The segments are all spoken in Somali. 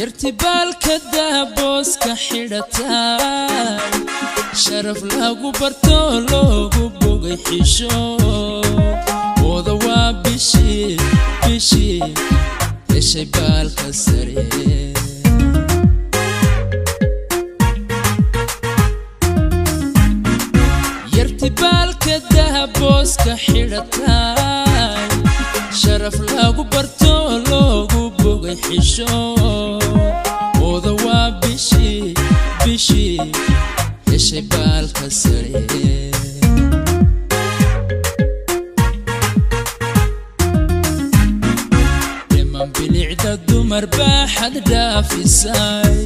Yartibaalka daabooska xidhataay, sharaf lagu barto, loogu bogay xisho ooda. Waa bishii, bishii heshay baalka sare. Yartibaalka dahabooska xidhataay, sharaf lagu barto, loogu bogay xisho ooda. Waa bishii, bishii heshay baalka sare. Dhiman bilicda dumar baaxad dhaafisay,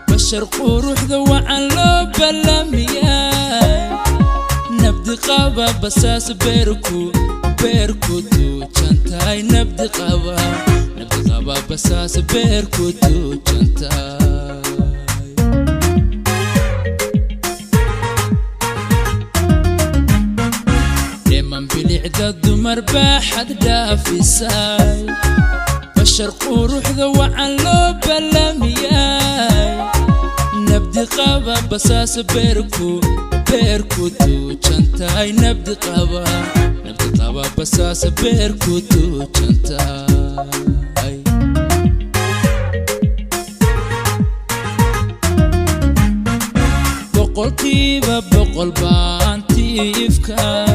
bashar quruxda wacan loo ballamiyay, nabdi qaba basaas beerku beerku tuujantahay. Nabdi qaba, nabdi qaba basaas beerku tuujantahay. Dhiman bilicda dumar baaxad dhaafisay, bashar quruxda wacan loo ballamiyay, nabdi qaba basaas beerku beerku tuujantahay. Nabdi qaba, nabdi qaba basaas beerku tuujantahay. 100% baan tiifkay,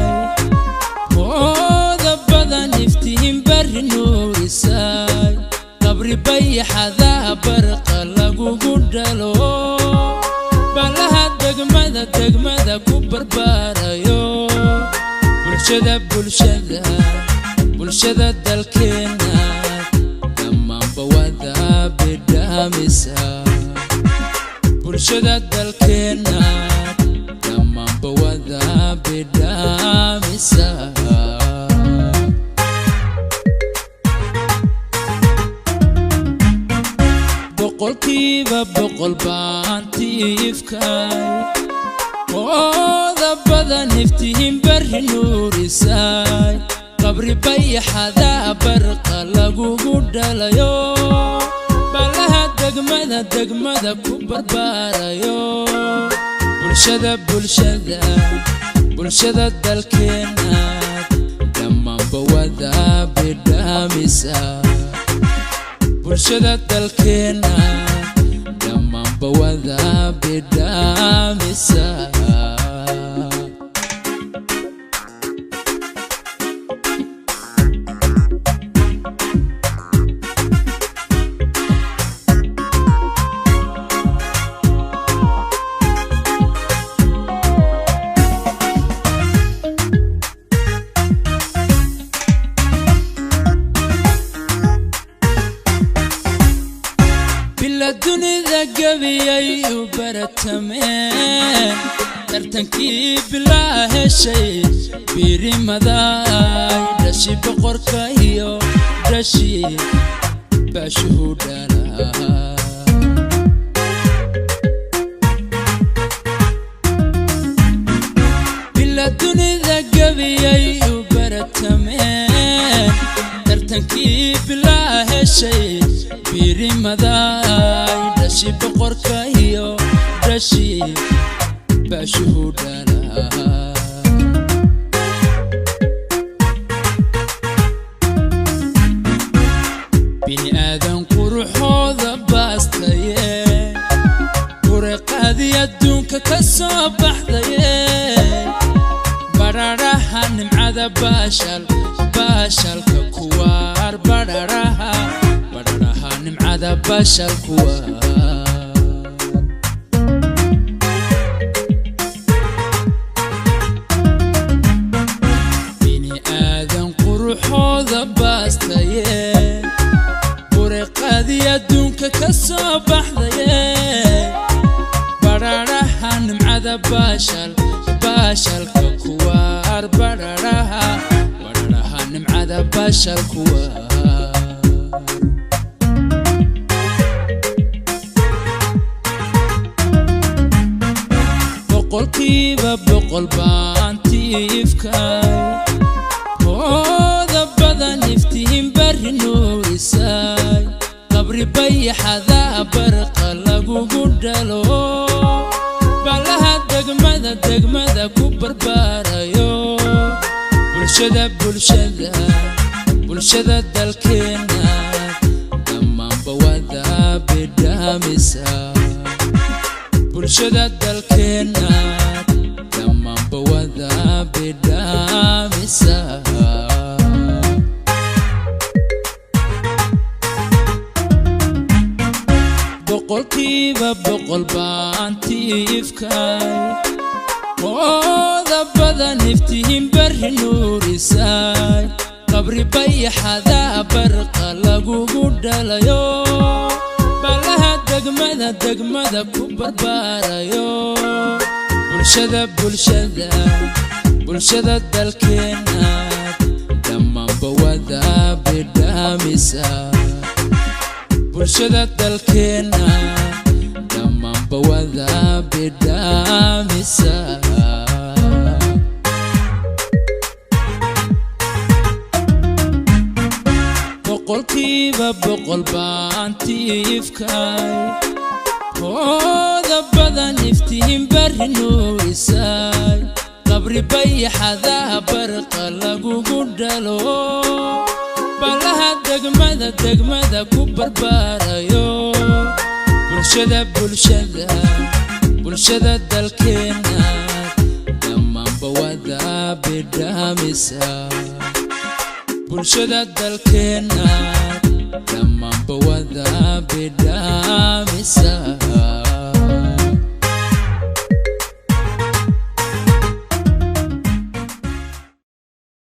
hooda badan iftiin bari nuurisay, qabri bayaxadaha barqa lagugu dhalo, balaha degmada degmada ku barbaarayo, bulshada bulshada bulshada dalkeenna dhammaanba wada bidhaamisa. Bulshada dalkeenna dhammaanba wada bidhaamisa. 100% baan tiifkay, hooda badan iftiin bari nuurisay, qabri bayaxadaha barqa lagugu dhalayo, balaha degmada degmada ku barbaarayo, bulshada bulshada bulshada dalkeenna dhammaanba wada bidhaamisa. Bulshada dalkeenna dhammaanba wada bidhaamisa. Bila dunida gebiyay u baratameen, tartankii bilaa heshay biirimaday, dhashi boqorka iyo dhashi baashuhu dhalaa. Bila dunida gebiyay u baratameen, tartankii bilaa heshay biirimaday, dhashi boqorka iyo dhashi baashuhu dhalaa. Bini aadan quruxooda baastaye, bureqaadii adduunka ka soo baxdaye, badhadhaha nimcada baashal baashalka kuwaar, badhadhaha badhadhaha nimcada baashal kuwaar. Bini aadan quruxooda baastaye, bureqaadii adduunka ka soo baxdaye, badhadhaha nimcada baashal baashalka kuwaar, badhadhaha badhadhaha nimcada baashal kuwaar. 100% baan tiifkay, hooda badan iftiin bari nuurisay, qabri bayax Bayaxada barqa lagugu dhalo, balaha degmada degmada ku barbaarayo. Bulshada bulshada bulshada dalkeena dhammaanba wada bidhaamisa. Bulshada dalkeena dhammaanba wada bidhaamisa. 100% baantiifkay ooda badan iftihiin bari nuurisay. Qabri bayaxada barqa lagugu dhalayo, balaha degmada degmada ku barbaarayo. Bulshada bulshada bulshada dalkeena dhammaanba wada bidhaamisa. Bulshada dalkeena dhammaanba wada bidhaamisa. 100% baantiifkay ooda badan iftiin bari nuurisay. Qabri bayaxada barqa lagugu dhalo, balaha degmada degmada ku barbaarayo. Bulshada bulshada bulshada dalkeena dhammaanba wada bidhaamisa. Bulshada dalkeena dhammaanba wada bidhaamisa.